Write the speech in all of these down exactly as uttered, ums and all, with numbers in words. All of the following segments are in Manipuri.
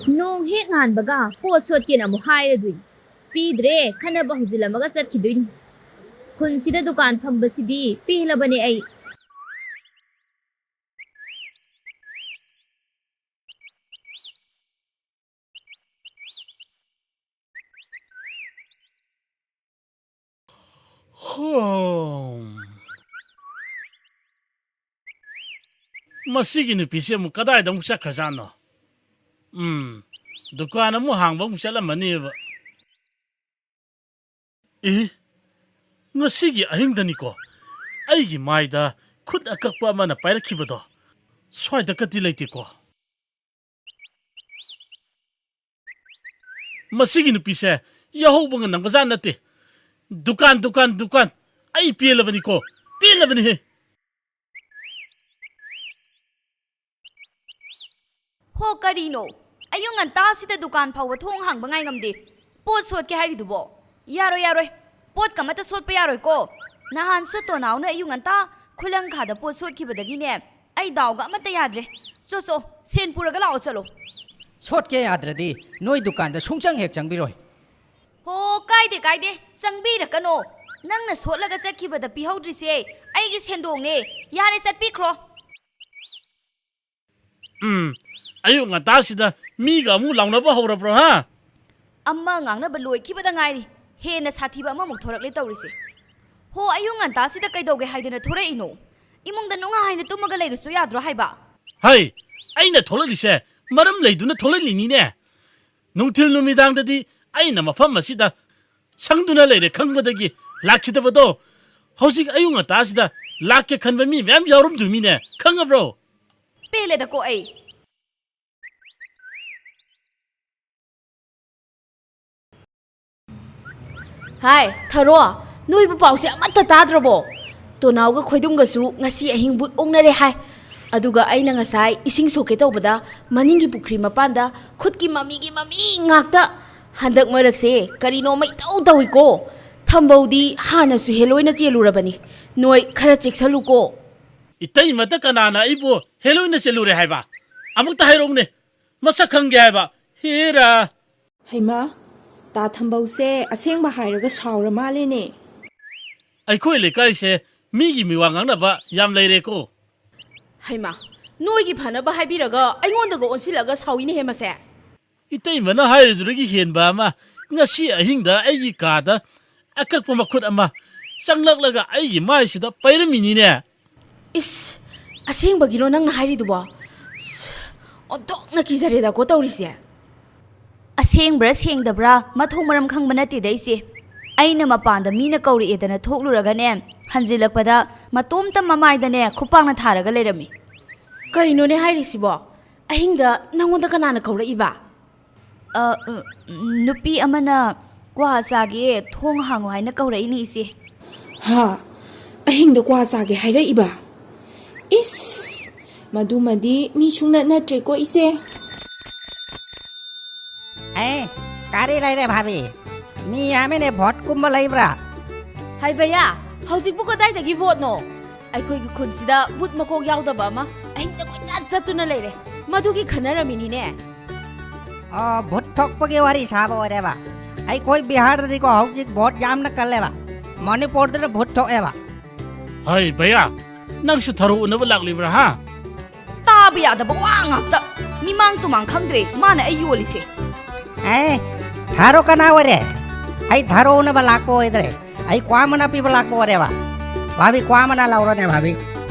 ꯅꯣꯡ ꯍꯦꯛ ꯉꯥꯟꯕꯒ ꯄꯣꯠ ꯁꯣꯠꯀꯦꯅ ꯑꯃꯨꯛ ꯍꯥꯏꯔꯗꯣꯏꯅꯤ꯫ ꯄꯤꯗ꯭ꯔꯦ, ꯈꯠꯅꯕ ꯍꯧꯖꯤꯜꯂꯝꯃꯒ ꯆꯠꯈꯤꯗꯣꯏꯅꯤ꯫ ꯈꯨꯟꯁꯤꯗ ꯗꯨꯀꯥꯟ ꯐꯝꯕꯁꯤꯗꯤ ꯄꯦꯜꯂꯕꯅꯦ ꯑꯩ꯫ ꯍꯣꯝ꯫ ꯃꯁꯤꯒꯤ ꯅꯨꯄꯤꯁꯤ ꯑꯃꯨꯛ ꯀꯗꯥꯏꯗ ꯑꯃꯨꯛ ꯆꯠꯈ꯭ꯔꯖꯥꯠꯅꯣ? ꯎꯝ, ꯗꯨꯀꯥꯟ ꯑꯃꯨꯛ ꯍꯥꯡꯕ ꯑꯃꯨꯛ ꯆꯠꯂꯝꯃꯅꯦꯕ꯫ ꯑꯦ, ꯉꯁꯤꯒꯤ ꯑꯍꯤꯡꯗꯅꯤꯀꯣ ꯑꯩꯒꯤ ꯃꯥꯏꯗ ꯈꯨꯠ ꯑꯀꯛꯄ ꯑꯃꯅ ꯄꯥꯏꯔꯛꯈꯤꯕꯗꯣ꯫ ꯁ꯭ꯋꯥꯏꯗ ꯀꯗꯤ ꯂꯩꯇꯦꯀꯣ꯫ ꯃꯁꯤꯒꯤ ꯅꯨꯄꯤꯁꯦ ꯌꯥꯍꯧꯕꯒ ꯅꯪꯕꯖꯥꯠ ꯅꯠꯇꯦ꯫ ꯗꯨꯀꯥꯟ, ꯗꯨꯀꯥꯟ, ꯗꯨꯀꯥꯟ꯫ ꯑꯩ ꯄꯦꯜꯂꯕꯅꯤꯀꯣ, ꯄꯦꯜꯂꯕꯅꯤꯍꯦ꯫ ꯍꯣ, ꯀꯔꯤꯅꯣ? ꯑꯌꯨꯛ ꯉꯟꯇꯥꯁꯤꯗ ꯗꯨꯀꯥꯟ ꯐꯥꯎꯕ ꯊꯣꯡ ꯍꯥꯡꯕ ꯉꯥꯏ ꯉꯝꯗꯦ꯫ ꯄꯣꯠ ꯁꯣꯠꯀꯦ ꯍꯥꯏꯔꯤꯗꯨꯕꯣ? ꯌꯥꯔꯣꯏ, ꯌꯥꯔꯣꯏ꯫ ꯄꯣꯠꯀ ꯑꯃꯠꯇ ꯁꯣꯠꯄ ꯌꯥꯔꯣꯏꯀꯣ꯫ ꯅꯍꯥꯟꯁꯨ ꯇꯣꯅꯥꯎꯅ ꯑꯌꯨꯛ ꯉꯟꯇꯥ ꯈꯨꯂꯪꯈꯥꯗ ꯄꯣꯠ ꯁꯣꯠꯈꯤꯕꯗꯒꯤꯅꯦ, ꯑꯩ ꯗꯥꯎꯒ ꯑꯃꯠꯇ ꯌꯥꯗ꯭ꯔꯦ꯫ ꯆꯣ, ꯆꯣ, ꯁꯦꯟ ꯄꯨꯔꯒ ꯂꯥꯛꯑꯣ, ꯆꯠꯂꯣ꯫ ꯁꯣꯠꯀꯦ ꯌꯥꯗ꯭ꯔꯗꯤ ꯅꯣꯏ ꯗꯨꯀꯥꯟꯗ ꯁꯨꯡꯆꯪ ꯍꯦꯛ ꯆꯪꯕꯤꯔꯣꯏ꯫ ꯍꯣ, ꯀꯥꯏꯗꯦ, ꯀꯥꯏꯗꯦ꯫ ꯆꯪꯕꯤꯔꯛꯀꯅꯣ꯫ ꯅꯪꯅ ꯁꯣꯠꯂꯒ ꯆꯠꯈꯤꯕꯗ ꯄꯤꯍꯧꯗ꯭ꯔꯤꯁꯦ ꯑꯩꯒꯤ ꯁꯦꯟꯗꯣꯡꯅꯦ꯫ ꯌꯥꯔꯦ, ꯆꯠꯄꯤꯈ꯭ꯔꯣ꯫ ꯎꯝ, ꯑꯌꯨꯛ ꯉꯟꯇꯥꯁꯤꯗ ꯃꯤꯒ ꯑꯃꯨꯛ ꯂꯥꯎꯅꯕ ꯍꯧꯔꯕ꯭ꯔꯣ, ꯍꯥ? ꯑꯃ ꯉꯥꯡꯅꯕ ꯂꯣꯏꯈꯤꯕꯗ ꯉꯥꯏꯔꯤ, ꯍꯦꯟꯅ ꯁꯥꯊꯤꯕ ꯑꯃꯃꯨꯛ ꯊꯣꯔꯛꯂꯦ ꯇꯧꯔꯤꯁꯦ꯫ ꯍꯣ, ꯑꯌꯨꯛ ꯉꯟꯇꯥꯁꯤꯗ ꯀꯩꯗꯧꯒꯦ ꯍꯥꯏꯗꯅ ꯊꯣꯔꯛꯏꯅꯣ? ꯏꯃꯨꯡꯗ ꯅꯨꯡꯉꯥꯏꯅ ꯇꯨꯝꯃꯒ ꯂꯩꯔꯨꯁꯨ ꯌꯥꯗ꯭ꯔꯣ ꯍꯥꯏꯕ? ꯍꯩ, ꯑꯩꯅ ꯊꯣꯛꯂꯛꯂꯤꯁꯦ ꯃꯔꯝ ꯂꯩꯗꯨꯅ ꯊꯣꯛꯂꯛꯂꯤꯅꯤꯅꯦ꯫ ꯅꯨꯡꯊꯤꯜ ꯅꯨꯃꯤꯗꯥꯡꯗꯗꯤ ꯑꯩꯅ ꯃꯐꯝ ꯑꯁꯤꯗ ꯁꯪꯗꯨꯅ ꯂꯩꯔꯦ ꯈꯪꯕꯗꯒꯤ ꯂꯥꯛꯈꯤꯗꯕꯗꯣ꯫ ꯍꯧꯖꯤꯛ ꯑꯌꯨꯛ ꯉꯟꯇꯥꯁꯤꯗ ꯂꯥꯛꯀꯦ ꯈꯟꯕ ꯃꯤ ꯃꯌꯥꯝ ꯌꯥꯎꯔꯝꯗꯣꯏꯃꯤꯅꯦ, ꯈꯪꯉꯕ꯭ꯔꯣ? ꯄꯦꯜꯂꯦꯗꯀꯣ ꯑꯩ꯫ ꯍꯥꯏ, ꯊꯔꯣ, ꯅꯣꯏꯕꯨ ꯄꯥꯎꯁꯦ ꯑꯃꯠꯇ ꯇꯥꯗ꯭ꯔꯕꯣ? ꯇꯣꯅꯥꯎꯒ ꯈꯣꯏꯗꯨꯝꯒꯁꯨ ꯉꯁꯤ ꯑꯍꯤꯡ ꯕꯨꯠ ꯑꯣꯛꯅꯔꯦ ꯍꯥꯏ꯫ ꯑꯗꯨꯒ ꯑꯩꯅ ꯉꯁꯥꯏ ꯏꯁꯤꯡ ꯁꯣꯛꯀꯦ ꯇꯧꯕꯗ ꯃꯅꯤꯡꯒꯤ ꯄꯨꯈ꯭ꯔꯤ ꯃꯄꯥꯟꯗ ꯈꯨꯠꯀꯤ ꯃꯃꯤꯒꯤ ꯃꯃꯤ ꯉꯥꯛꯇ꯫ ꯍꯟꯗꯛ ꯃꯔꯛꯁꯦ ꯀꯔꯤꯅꯣꯃ ꯏꯇꯧ ꯇꯧꯏꯀꯣ꯫ ꯊꯝꯕꯧꯗꯤ ꯍꯥꯟꯅꯁꯨ ꯍꯦꯂꯣꯏꯅ ꯆꯦꯜꯂꯨꯔꯕꯅꯤ꯫ ꯅꯣꯏ ꯈꯔ ꯆꯦꯛꯁꯜꯂꯨꯀꯣ꯫ ꯏꯇꯩꯃꯇ ꯀꯅꯥꯅ ꯑꯩꯕꯨ ꯍꯦꯂꯣꯏꯅ ꯆꯦꯜꯂꯨꯔꯦ ꯍꯥꯏꯕ? ꯑꯃꯨꯛꯇ ꯍꯥꯏꯔꯛꯎꯅꯦ꯫ ꯃꯁꯛ ꯈꯪꯒꯦ ꯍꯥꯏꯕ꯫ ꯍꯦꯔꯥ! ꯍꯩꯃꯥ, ꯇꯥ ꯊꯝꯕꯧꯁꯦ ꯑꯁꯦꯡꯕ ꯍꯥꯏꯔꯒ ꯁꯥꯎꯔ ꯃꯥꯜꯂꯦꯅꯦ꯫ ꯑꯩꯈꯣꯏ ꯂꯩꯀꯥꯏꯁꯦ ꯃꯤꯒꯤ ꯃꯤꯋꯥ ꯉꯥꯡꯅꯕ ꯌꯥꯝ ꯂꯩꯔꯦꯀꯣ꯫ ꯍꯩꯃꯥ, ꯅꯣꯏꯒꯤ ꯐꯅꯕ ꯍꯥꯏꯕꯤꯔꯒ ꯑꯩꯉꯣꯟꯗꯒ ꯑꯣꯟꯁꯤꯜꯂꯒ ꯁꯥꯎꯏꯅꯦꯍꯦ ꯃꯁꯦ꯫ ꯏꯇꯩꯃꯅ ꯍꯥꯏꯔꯤꯗꯨꯗꯒꯤ ꯍꯦꯟꯕ ꯑꯃ, ꯉꯁꯤ ꯑꯍꯤꯡꯗ ꯑꯩꯒꯤ ꯀꯥꯗ ꯑꯀꯛꯄ ꯃꯈꯨꯠ ꯑꯃ ꯆꯪꯂꯛꯂꯒ ꯑꯩꯒꯤ ꯃꯥꯏꯁꯤꯗ ꯄꯩꯔꯝꯃꯤꯅꯤꯅꯦ꯫ ꯏꯁ, ꯑꯁꯦꯡꯕꯒꯤꯔꯣ ꯅꯪꯅ ꯍꯥꯏꯔꯤꯗꯨꯕꯣ? ꯑꯁ, ꯑꯣꯟꯊꯣꯛꯅ ꯀꯤꯖꯔꯦꯗꯀꯣ ꯇꯧꯔꯤꯁꯦ꯫ ꯑꯁꯦꯡꯕ꯭ꯔꯥ ꯁꯦꯡꯗꯕ꯭ꯔꯥ ꯃꯊꯣꯡ ꯃꯔꯝ ꯈꯪꯕ ꯅꯠꯇꯦꯗ ꯏꯆꯦ꯫ ꯑꯩꯅ ꯃꯄꯥꯟꯗ ꯃꯤꯅ ꯀꯧꯔꯛꯑꯦꯗꯅ ꯊꯣꯛꯂꯨꯔꯒꯅꯦ, ꯍꯟꯖꯤꯜꯂꯛꯄꯗ ꯃꯇꯣꯝꯇ ꯃꯃꯥꯏꯗꯅꯦ ꯈꯨꯄꯥꯛꯅ ꯊꯥꯔꯒ ꯂꯩꯔꯝꯃꯤ꯫ ꯀꯩꯅꯣꯅꯦ ꯍꯥꯏꯔꯤꯁꯤꯕꯣ? ꯑꯍꯤꯡꯗ ꯅꯪꯉꯣꯟꯗ ꯀꯅꯥꯅ ꯀꯧꯔꯛꯏꯕ? ꯑ, ꯎ, ꯅꯨꯄꯤ ꯑꯃꯅ "ꯀ꯭ꯋꯥ ꯆꯥꯒꯦ, ꯊꯣꯡ ꯍꯥꯡꯉꯣ" ꯍꯥꯏꯅ ꯀꯧꯔꯛꯏꯅꯦ ꯏꯆꯦ꯫ ꯍꯥ? ꯑꯍꯤꯡꯗ ꯀ꯭ꯋꯥ ꯆꯥꯒꯦ ꯍꯥꯏꯔꯛꯏꯕ? ꯏꯁ! ꯃꯗꯨꯃꯗꯤ ꯃꯤ ꯁꯨꯡꯅꯠ ꯅꯠꯇ꯭ꯔꯦꯀꯣ, ꯏꯆꯦ꯫ ꯑꯦ, ꯀꯔꯤ ꯂꯩꯔꯦ ꯚꯥꯕꯤ? ꯃꯤ ꯌꯥꯝꯃꯦꯅꯦ, ꯚꯣꯠꯀꯨꯝꯕ ꯂꯩꯕ꯭ꯔꯥ? ꯍꯥꯏ ꯕꯌꯥ, ꯍꯧꯖꯤꯛꯄꯨ ꯀꯗꯥꯏꯗꯒꯤ ꯚꯣꯠꯅꯣ? ꯑꯩꯈꯣꯏꯒꯤ ꯈꯨꯟꯁꯤꯗ ꯕꯨꯠ ꯃꯀꯣꯛ ꯌꯥꯎꯗꯕ ꯑꯃ ꯑꯍꯤꯡꯗ ꯀꯣꯏꯆꯠ ꯆꯠꯇꯨꯅ ꯂꯩꯔꯦ꯫ ꯃꯗꯨꯒꯤ ꯈꯟꯅꯔꯝꯃꯤꯅꯤꯅꯦ꯫ ꯑꯣ, ꯚꯣꯠ ꯊꯣꯛꯄꯒꯤ ꯋꯥꯔꯤ ꯁꯥꯕ ꯑꯣꯏꯔꯦꯕ꯫ ꯑꯩꯈꯣꯏ ꯕꯤꯍꯥꯔꯗꯗꯤꯀꯣ ꯍꯧꯖꯤꯛ ꯚꯣꯠ ꯌꯥꯝꯅ ꯀꯜꯂꯦꯕ꯫ ꯃꯅꯤꯄꯨꯔꯗꯅ ꯚꯣꯠ ꯊꯣꯛꯑꯦꯕ꯫ ꯍꯩ ꯕꯌꯥ, ꯅꯪꯁꯨ ꯊꯔꯣ ꯎꯅꯕ ꯂꯥꯛꯂꯤꯕ꯭ꯔꯥ ꯍꯥ? ꯇꯥꯕ ꯌꯥꯗꯕ ꯋꯥ ꯉꯥꯛꯇ꯫ ꯃꯤꯃꯥꯡ ꯇꯨꯃꯥꯡ ꯈꯪꯗ꯭ꯔꯦ ꯃꯥꯅ ꯑꯩ ꯌꯣꯜꯂꯤꯁꯦ꯫ ꯑꯦ, ꯊꯥꯔꯣ ꯀꯅꯥ ꯑꯣꯏꯔꯦ? ꯑꯩ ꯊꯥꯔꯣ ꯎꯅꯕ ꯂꯥꯛꯄ ꯑꯣꯏꯗ꯭ꯔꯦ꯫ ꯑꯩ ꯀ꯭ꯋꯥ ꯃꯅꯥ ꯄꯤꯕ ꯂꯥꯛꯄ ꯑꯣꯏꯔꯦꯕ꯫ ꯚꯥꯕꯤ, ꯀ꯭ꯋꯥ ꯃꯅꯥ ꯂꯧꯔꯣꯅꯦ ꯚꯥꯕꯤ꯫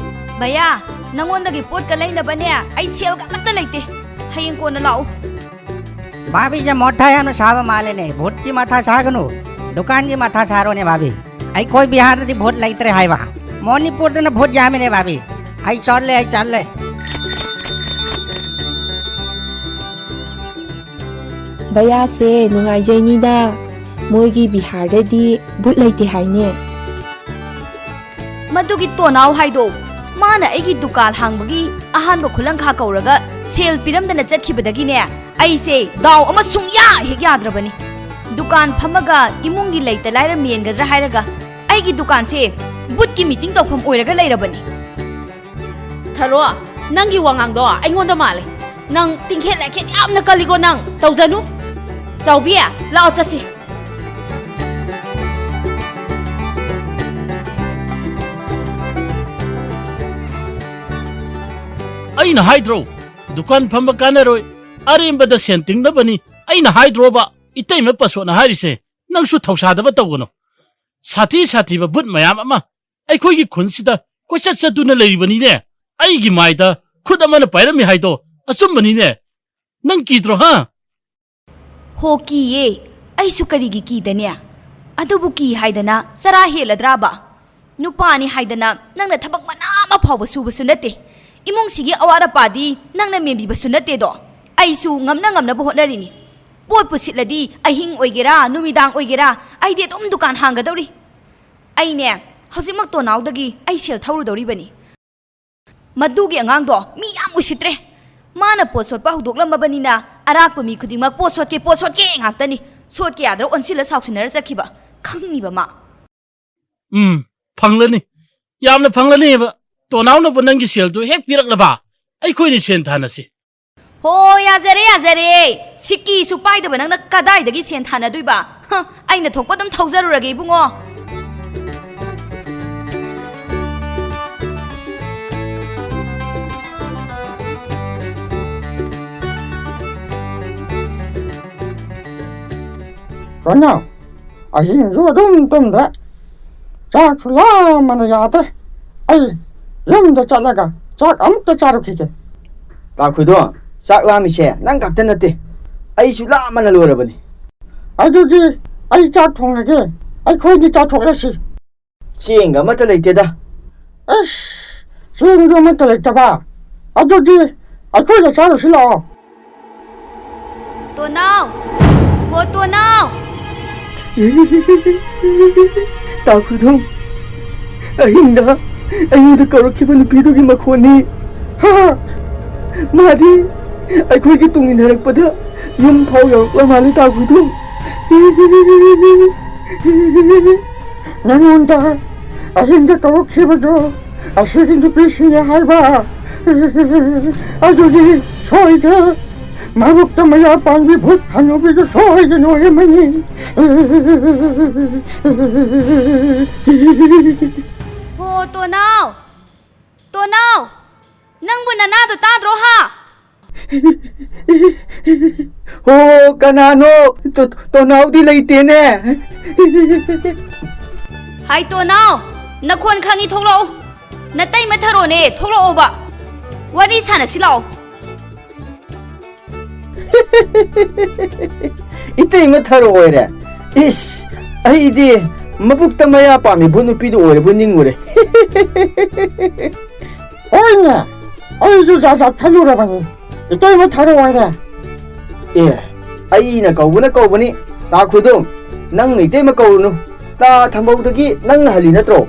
ꯚꯌꯥ, ꯅꯪꯉꯣꯟꯗꯒꯤ ꯄꯣꯠꯀ ꯂꯩꯅꯕꯅꯦ ꯑꯩ ꯁꯦꯜꯒ ꯑꯃꯠꯇ ꯂꯩꯇꯦ꯫ ꯍꯌꯦꯡ ꯀꯣꯟꯅ ꯂꯥꯛꯎ꯫ ꯚꯥꯕꯤꯁꯦ ꯃꯣꯊꯥ ꯌꯥꯝꯅ ꯁꯥꯕ ꯃꯥꯜꯂꯦꯅꯦ꯫ ꯚꯣꯠꯀꯤ ꯃꯊꯥ ꯁꯥꯒꯅꯨ, ꯗꯨꯀꯥꯟꯒꯤ ꯃꯊꯥ ꯁꯥꯔꯣꯅꯦ ꯚꯥꯕꯤ꯫ ꯑꯩꯈꯣꯏ ꯕꯤꯍꯥꯔꯗꯗꯤ ꯚꯣꯠ ꯂꯩꯇ꯭ꯔꯦ ꯍꯥꯏꯕ꯫ ꯃꯅꯤꯄꯨꯔꯗꯅ ꯚꯣꯠ ꯌꯥꯝꯃꯤꯅꯦ ꯚꯥꯕꯤ꯫ ꯑꯩ ꯆꯠꯂꯦ, ꯑꯩ ꯆꯠꯂꯦ꯫ ꯕꯌꯥꯁꯦ ꯅꯨꯡꯉꯥꯏꯖꯩꯅꯤꯗ, ꯃꯣꯏꯒꯤ ꯕꯤꯍꯥꯔꯗꯗꯤ ꯕꯨꯠ ꯂꯩꯇꯦ ꯍꯥꯏꯅꯦ꯫ ꯃꯗꯨꯒꯤ ꯇꯣꯅꯥꯎ ꯍꯥꯏꯗꯣ, ꯃꯥꯅ ꯑꯩꯒꯤ ꯗꯨꯀꯥꯟ ꯍꯥꯡꯕꯒꯤ ꯑꯍꯥꯟꯕ ꯈꯨꯂꯪꯈꯥ ꯀꯧꯔꯒ ꯁꯦꯜ ꯄꯤꯔꯝꯗꯅ ꯆꯠꯈꯤꯕꯗꯒꯤꯅꯦ, ꯑꯩꯁꯦ ꯗꯥꯎ ꯑꯃ ꯁꯨꯡꯌꯥ ꯍꯦꯛ ꯌꯥꯗ꯭ꯔꯕꯅꯤ꯫ ꯗꯨꯀꯥꯟ ꯐꯝꯃꯒ ꯏꯃꯨꯡꯒꯤ ꯂꯩꯇ ꯂꯥꯏꯔ ꯃꯦꯟꯒꯗ꯭ꯔꯥ ꯍꯥꯏꯔꯒ ꯑꯩꯒꯤ ꯗꯨꯀꯥꯟꯁꯦ ꯕꯨꯠꯀꯤ ꯃꯤꯇꯤꯡ ꯇꯧꯐꯝ ꯑꯣꯏꯔꯒ ꯂꯩꯔꯕꯅꯤ꯫ ꯊꯔꯣ, ꯅꯪꯒꯤ ꯋꯥꯉꯥꯡꯗꯣ ꯑꯩꯉꯣꯟꯗ ꯃꯥꯜꯂꯦ꯫ ꯅꯪ ꯇꯤꯡꯈꯦꯠ ꯂꯥꯏꯈꯦꯠ ꯌꯥꯝꯅ ꯀꯜꯂꯤꯀꯣ ꯅꯪ꯫ ꯇꯧꯖꯅꯨ꯫ ꯆꯥꯎꯕꯤ, ꯂꯥꯛꯑꯣ ꯆꯠꯁꯤ꯫ ꯑꯩꯅ ꯍꯥꯏꯗ꯭ꯔꯣ, ꯗꯨꯀꯥꯟ ꯐꯝꯕ ꯀꯥꯟꯅꯔꯣꯏ, ꯑꯔꯦꯝꯕꯗ ꯁꯦꯟ ꯇꯤꯡꯅꯕꯅꯤ꯫ ꯑꯩꯅ ꯍꯥꯏꯗ꯭ꯔꯣꯕ, ꯏꯇꯩꯃ ꯄꯁꯣꯠꯅ ꯍꯥꯏꯔꯤꯁꯦ꯫ ꯅꯪꯁꯨ ꯊꯧꯁꯥꯗꯕ ꯇꯧꯒꯅꯨ꯫ ꯁꯥꯊꯤ ꯁꯥꯊꯤꯕ ꯚꯨꯠ ꯃꯌꯥꯝ ꯑꯃ ꯑꯩꯈꯣꯏꯒꯤ ꯈꯨꯟꯁꯤꯗ ꯀꯣꯏꯆꯠ ꯆꯠꯇꯨꯅ ꯂꯩꯔꯤꯕꯅꯤꯅꯦ꯫ ꯑꯩꯒꯤ ꯃꯥꯏꯗ ꯈꯨꯠ ꯑꯃꯅ ꯄꯥꯏꯔꯝꯃꯤ ꯍꯥꯏꯗꯣ ꯑꯆꯨꯝꯕꯅꯤꯅꯦ꯫ ꯅꯪ ꯀꯤꯗ꯭ꯔꯣ, ꯍꯥ? ꯍꯣ, ꯀꯤꯌꯦ꯫ ꯑꯩꯁꯨ ꯀꯔꯤꯒꯤ ꯀꯤꯗꯅꯦ? ꯑꯗꯨꯕꯨ ꯀꯤ ꯍꯥꯏꯗꯅ ꯆꯔꯥ ꯍꯦꯜꯂꯗ꯭ꯔꯥꯕ? ꯅꯨꯄꯥꯅꯤ ꯍꯥꯏꯗꯅ ꯅꯪꯅ ꯊꯕꯛ ꯃꯅꯥ ꯑꯃ ꯐꯥꯎꯕ ꯁꯨꯕꯁꯨ ꯅꯠꯇꯦ꯫ ꯏꯃꯨꯡꯁꯤꯒꯤ ꯑꯋꯥꯠ ꯑꯄꯥꯗꯤ ꯅꯪꯅ ꯃꯦꯟꯕꯤꯕꯁꯨ ꯅꯠꯇꯦꯗꯣ꯫ ꯑꯩꯁꯨ ꯉꯝꯅ ꯉꯝꯅꯕ ꯍꯣꯠꯅꯔꯤꯅꯤ꯫ ꯄꯣꯠꯄꯨ ꯁꯤꯠꯂꯗꯤ ꯑꯍꯤꯡ ꯑꯣꯏꯒꯦꯔꯥ, ꯅꯨꯃꯤꯗꯥꯡ ꯑꯣꯏꯒꯦꯔꯥ, ꯑꯩꯗꯤ ꯑꯗꯨꯝ ꯗꯨꯀꯥꯟ ꯍꯥꯡꯒꯗꯧꯔꯤ꯫ ꯑꯩꯅꯦ, ꯍꯧꯖꯤꯛꯃꯛ ꯇꯣꯅꯥꯎꯗꯒꯤ ꯑꯩ ꯁꯦꯜ ꯊꯧꯔꯨꯗꯧꯔꯤꯕꯅꯤ꯫ ꯃꯗꯨꯒꯤ ꯑꯉꯥꯡꯗꯣ ꯃꯤ ꯌꯥꯝ ꯎꯁꯤꯠꯇ꯭ꯔꯦ꯫ ꯃꯥꯅ ꯄꯣꯠ ꯁꯣꯠꯄ ꯍꯧꯗꯣꯛꯂꯝꯃꯕꯅꯤꯅ ꯑꯔꯥꯛꯄ ꯃꯤ ꯈꯨꯗꯤꯡꯃꯛ "ꯄꯣꯠ ꯁꯣꯠꯀꯦ, ꯄꯣꯠ ꯁꯣꯠꯀꯦ" ꯉꯥꯛꯇꯅꯤ꯫ ꯁꯣꯠꯀꯦ ꯌꯥꯗ꯭ꯔ ꯑꯣꯟꯁꯤꯜꯂ ꯁꯥꯎꯁꯤꯟꯅꯔ ꯆꯠꯈꯤꯕ꯫ ꯈꯪꯉꯤꯕ ꯃꯥ꯫ ꯎꯝ, ꯐꯪꯂꯅꯤ꯫ ꯌꯥꯝꯅ ꯐꯪꯂꯅꯤꯕ꯫ ꯇꯣꯅꯥꯎꯅꯕꯨ ꯅꯪꯒꯤ ꯁꯦꯜꯗꯨ ꯍꯦꯛ ꯄꯤꯔꯛꯂꯕ, ꯑꯩꯈꯣꯏꯅꯤ ꯁꯦꯟ ꯊꯥꯅꯁꯤ꯫ ꯍꯣ, ꯌꯥꯖꯔꯦ, ꯌꯥꯖꯔꯦ꯫ ꯁꯤꯀꯤꯁꯨ ꯄꯥꯏꯗꯕ ꯅꯪꯅ ꯀꯗꯥꯏꯗꯒꯤ ꯁꯦꯟ ꯊꯥꯅꯗꯣꯏꯕ? ꯍ, ꯑꯩꯅ ꯊꯣꯛꯄ ꯑꯗꯨꯝ ꯊꯧꯖꯔꯨꯔꯒꯦ, ꯏꯕꯨꯡꯉꯣ꯫ ꯀꯩꯅꯣ, ꯑꯍꯤꯡꯁꯨ ꯑꯗꯨꯝ ꯇꯨꯝꯗ꯭ꯔꯦ꯫ ꯆꯥꯛꯁꯨ ꯂꯥꯝꯕꯅ ꯌꯥꯗ꯭ꯔꯦ꯫ ꯑꯩ ꯌꯨꯝꯗ ꯆꯠꯂꯒ ꯆꯥꯛ ꯑꯃꯨꯛꯇ ꯆꯥꯔꯨꯈꯤꯒꯦ꯫ ꯇꯥꯈꯨꯗꯣ, ꯆꯥꯛ ꯂꯥꯝꯃꯤꯁꯦ ꯅꯪ ꯈꯛꯇ ꯅꯠꯇꯦ꯫ ꯑꯩꯁꯨ ꯂꯥꯝꯕꯅ ꯂꯣꯏꯔꯕꯅꯤ꯫ ꯑꯗꯨꯗꯤ ꯑꯩ ꯆꯥꯛ ꯊꯣꯡꯉꯒꯦ꯫ ꯑꯩꯈꯣꯏꯅꯤ ꯆꯥꯊꯣꯛꯂꯁꯤ꯫ ꯆꯦꯡꯒ ꯑꯃꯠꯇ ꯂꯩꯇꯦꯗ꯫ ꯑꯁ, ꯆꯦꯡꯁꯨ ꯑꯃꯠꯇ ꯂꯩꯇꯕ? ꯑꯗꯨꯗꯤ ꯑꯩꯈꯣꯏꯒ ꯆꯥꯔꯨꯁꯤ ꯂꯥꯛꯑꯣ꯫ ꯇꯣꯅꯥꯎ! ꯍꯣ ꯇꯣꯅꯥꯎ! ꯇꯥ ꯈꯨꯗꯣꯝ, ꯑꯍꯤꯡꯗ ꯑꯩꯉꯣꯟꯗ ꯀꯧꯔꯛꯈꯤꯕ ꯅꯨꯄꯤꯗꯨꯒꯤ ꯃꯈꯣꯟꯅꯤ꯫ ꯍꯥ! ꯃꯥꯗꯤ ꯑꯩꯈꯣꯏꯒꯤ ꯇꯨꯡ ꯏꯟꯅꯔꯛꯄꯗ ꯌꯨꯝ ꯐꯥꯎ ꯌꯧꯔꯛꯂ ꯃꯥꯜꯂꯦ, ꯇꯥ ꯈꯨꯗꯣꯝ꯫ ꯅꯉꯣꯟꯗ ꯑꯍꯤꯡꯗ ꯀꯧꯔꯛꯈꯤꯕꯗꯣ ꯑꯁꯤꯒꯤ ꯅꯨꯄꯤꯁꯤꯅꯦ ꯍꯥꯏꯕ꯫ ꯑꯗꯨꯗꯤ ꯍꯣꯏꯗ, ꯃꯕꯨꯛꯇ ꯃꯌꯥ ꯄꯥꯟꯕꯤ ꯚꯨꯠ ꯍꯅꯨꯕꯤꯗꯨ ꯁꯣꯏꯗꯅ ꯑꯣꯏꯔꯝꯃꯅꯤ꯫ ꯍꯣ, ꯇꯣꯅꯥꯎ! ꯇꯣꯅꯥꯎ! ꯅꯪꯕꯨ ꯅꯅꯥꯗꯣ ꯇꯥꯗ꯭ꯔꯣ ꯍꯥ? ꯍꯣ, ꯀꯅꯥꯅꯣ? ꯇꯣ-, ꯇꯣꯅꯥꯎꯗꯤ ꯂꯩꯇꯦꯅꯦ꯫ ꯍꯥꯏ ꯇꯣꯅꯥꯎ! ꯅꯈꯣꯟ ꯈꯪꯉꯤ, ꯊꯣꯛꯂꯛꯎ꯫ ꯅꯇꯩꯃ ꯊꯔꯣꯅꯦ, ꯊꯣꯛꯂꯛꯑꯣꯕ꯫ ꯋꯥꯔꯤ ꯁꯥꯟꯅꯁꯤ ꯂꯥꯛꯑꯣ꯫ ꯏꯇꯩꯃ ꯊꯔꯣ ꯑꯣꯏꯔꯦ? ꯏꯁ, ꯑꯩꯗꯤ ꯃꯕꯨꯛꯇ ꯃꯌꯥ ꯄꯥꯝꯃꯤ ꯚꯨꯠ ꯅꯨꯄꯤꯗꯨ ꯑꯣꯏꯔꯕꯣꯏ ꯅꯤꯡꯉꯨꯔꯦ꯫ ꯍꯣꯏꯅꯦ, ꯑꯩꯁꯨ ꯖꯥꯠ ꯖꯥꯠ ꯈꯜꯂꯨꯔꯕꯅꯤ꯫ ꯏꯇꯩꯃ ꯊꯔꯣ ꯑꯣꯏꯔꯦ꯫ ꯑꯦ, ꯑꯩꯅ ꯀꯧꯕꯅ ꯀꯧꯕꯅꯤ꯫ ꯇꯥ ꯈꯨꯗꯣꯝ, ꯅꯪꯅ ꯏꯇꯩꯃ ꯀꯧꯔꯨꯅꯨ꯫ ꯇꯥ ꯊꯝꯕꯧꯗꯒꯤ ꯅꯪꯅ ꯍꯜꯂꯤ ꯅꯠꯇ꯭ꯔꯣ?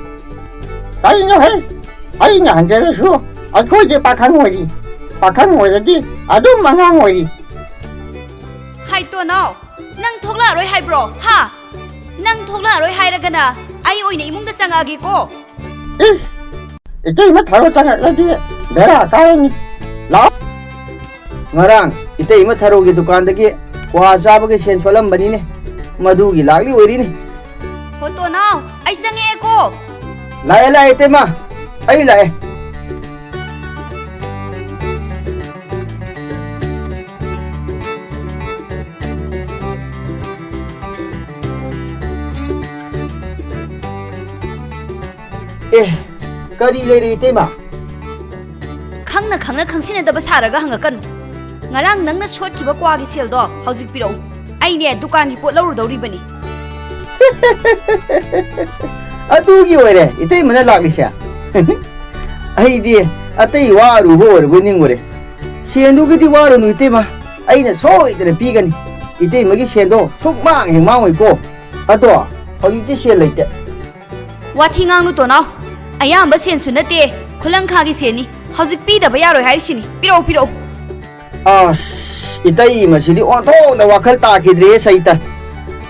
ꯀꯩꯅꯣꯍꯦ? ꯑꯩꯅ ꯍꯟꯖꯔꯁꯨ ꯑꯩꯈꯣꯏꯗꯤ ꯄꯥꯈꯪ ꯑꯣꯏꯔꯤ꯫ ꯄꯥꯈꯪ ꯑꯣꯏꯔꯗꯤ ꯑꯗꯨꯝ ꯑꯉꯥꯡ ꯑꯣꯏꯔꯤ꯫ ꯍꯥꯏ ꯇꯣꯅꯥꯎ, ꯅꯪ ꯊꯣꯛꯂꯛꯑꯔꯣꯏ ꯍꯥꯏꯕ꯭ꯔꯣ? ꯍꯥ? ꯅꯪ ꯊꯣꯛꯂꯛꯑꯔꯣꯏ ꯍꯥꯏꯔꯒꯅ ꯑꯩ ꯑꯣꯏꯅ ꯏꯃꯨꯡꯗ ꯆꯪꯉꯛꯑꯒꯦꯀꯣ꯫ ꯏ, ꯏꯇꯩꯃ ꯊꯔꯣ ꯆꯪꯉꯛꯂꯗꯤ ꯕꯦꯔꯥ ꯀꯥꯔꯅꯤ꯫ ꯂꯥꯛꯑꯣ꯫ ꯉꯔꯥꯡ ꯏꯇꯩꯃ ꯊꯔꯣꯒꯤ ꯗꯨꯀꯥꯟꯗꯒꯤ ꯀ꯭ꯋꯥ ꯆꯥꯕꯒꯤ ꯁꯦꯟ ꯁꯣꯜꯂꯝꯕꯅꯤꯅꯦ꯫ ꯃꯗꯨꯒꯤ ꯂꯥꯛꯂꯤ ꯑꯣꯏꯔꯤꯅꯤ꯫ ꯍꯣ ꯇꯣꯅꯥꯎ, ꯑꯩ ꯆꯪꯉꯛꯑꯦꯀꯣ꯫ ꯂꯥꯛꯑꯦ, ꯂꯥꯛꯑꯦ, ꯏꯇꯩꯃ꯫ ꯑꯩ ꯂꯥꯛꯑꯦ꯫ ꯑꯦ, ꯀꯔꯤ ꯂꯩꯔꯦ, ꯏꯇꯩꯃ? ꯈꯪꯅ ꯈꯪꯅ ꯈꯪꯁꯤꯟꯅꯗꯕ ꯁꯥꯔꯒ ꯍꯪꯉꯛꯀꯅꯨ꯫ ꯉꯔꯥꯡ ꯅꯪꯅ ꯁꯣꯠꯈꯤꯕ ꯀ꯭ꯋꯥꯒꯤ ꯁꯦꯜꯗꯣ ꯍꯧꯖꯤꯛ ꯄꯤꯔꯛꯎ꯫ ꯑꯩꯅꯦ, ꯗꯨꯀꯥꯟꯒꯤ ꯄꯣꯠ ꯂꯧꯔꯨꯗꯧꯔꯤꯕꯅꯤ꯫ ꯑꯗꯨꯒꯤ ꯑꯣꯏꯔꯦ ꯏꯇꯩꯃꯅ ꯂꯥꯛꯂꯤꯁꯦ꯫ ꯑꯩꯗꯤ ꯑꯇꯩ ꯋꯥ ꯑꯔꯨꯕ ꯑꯣꯏꯔꯕꯣꯏ ꯅꯤꯡꯉꯨꯔꯦ꯫ ꯁꯦꯟꯗꯨꯒꯤꯗꯤ ꯋꯥꯔꯨꯅꯨ ꯏꯇꯩꯃ, ꯑꯩꯅ ꯁꯣꯏꯗꯅ ꯄꯤꯒꯅꯤ꯫ ꯏꯇꯩꯃꯒꯤ ꯁꯦꯟꯗꯣ ꯁꯨꯛ ꯃꯥꯡ ꯍꯦꯛ ꯃꯥꯡꯉꯣꯏꯀꯣ꯫ ꯑꯗꯣ ꯍꯧꯖꯤꯛꯇꯤ ꯁꯦꯜ ꯂꯩꯇꯦ꯫ ꯋꯥꯊꯤ ꯉꯥꯡꯅꯨ ꯇꯣꯅꯥꯎ, ꯑꯌꯥꯝꯕ ꯁꯦꯟꯁꯨ ꯅꯠꯇꯦ, ꯈꯨꯂꯪꯈꯥꯒꯤ ꯁꯦꯟꯅꯤ꯫ ꯍꯧꯖꯤꯛ ꯄꯤꯗꯕ ꯌꯥꯔꯣꯏ ꯍꯥꯏꯔꯤꯁꯤꯅꯤ꯫ ꯄꯤꯔꯛꯑꯣ, ꯄꯤꯔꯛꯑꯣ꯫ ꯑꯁ, ꯏꯇꯩꯃꯁꯤꯗꯤ ꯑꯣꯟꯊꯣꯛꯅ ꯋꯥꯈꯜ ꯇꯥꯈꯤꯗ꯭ꯔꯦ ꯁꯩꯇ꯫